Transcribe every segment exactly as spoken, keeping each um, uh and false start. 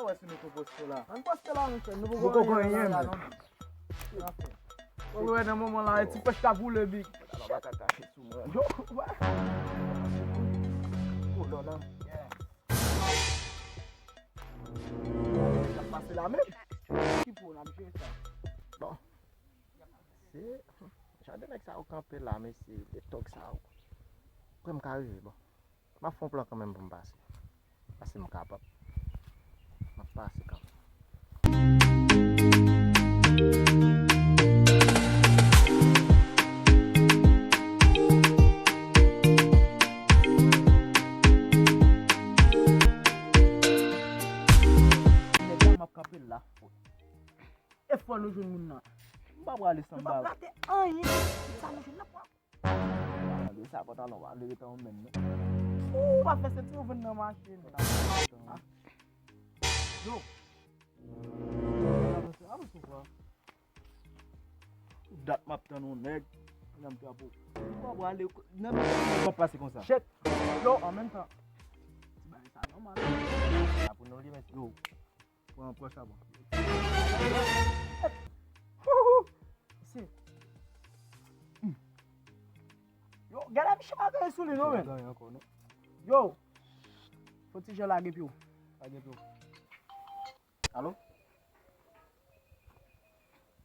Wè si nou tou poste la. Ann poste la, mesye. Nou poko gen anyen la, non. Ou wè nan moman la, e ti pèch k ap woule big. Ala pa ka kache sou mwen. Yo, wè. Oh, non, non. Sa pase la menm. Ki pou n ap jwe sa? Bon. Se jan de nèg sa yo kanpe la, mesye, de tòg sa yo. Kwè m ka rive, bon. M ap fè yon plan kanmenm pou m pase. Paske m kapab. M ap pase kanmenm. Nèg la, m ap kanpe la. E fò nou jwenn moun nan. M pa prale san bal. Nou p ap rate anyen. Sa nou jwenn nan, pwa. Gade sa, pantalon pa vle ret anwo menm, non. Ou pa fè senti ou vin nan machin la. Yo. Avanse, avanse, pwa. Dat m ap tann yon nèg nan m drapo. Ou pa prale nan m pase konsa. Chèk. Yo, an menm tan. Ti bagay sa nòmal. Sa pou nou li, mesye. Yo. Pran, pran sa, bon. Mesye. Hmm. Yo, gade misye pa genyen sou li, non, men. Genyen ankò, non. Yo. Fò ti jan lage pye w. Lage pye w. Alo?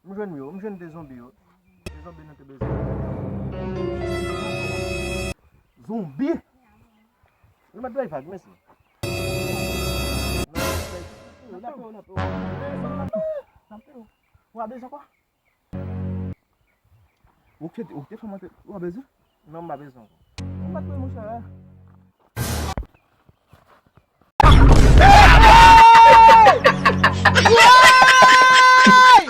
M jwenn yo, m jwenn de zonbi yo. De zonbi nou te bezwen. Zonbi? Nou mèt bay vag, mesye. N ap peye w, n ap peye w. N ap peye w. Ou pa bezwen kwa? Ou te, ou te fè mwen te, ou pa bezwen? Non, m pa bezwen ankò. Ou mèt peye, monchè.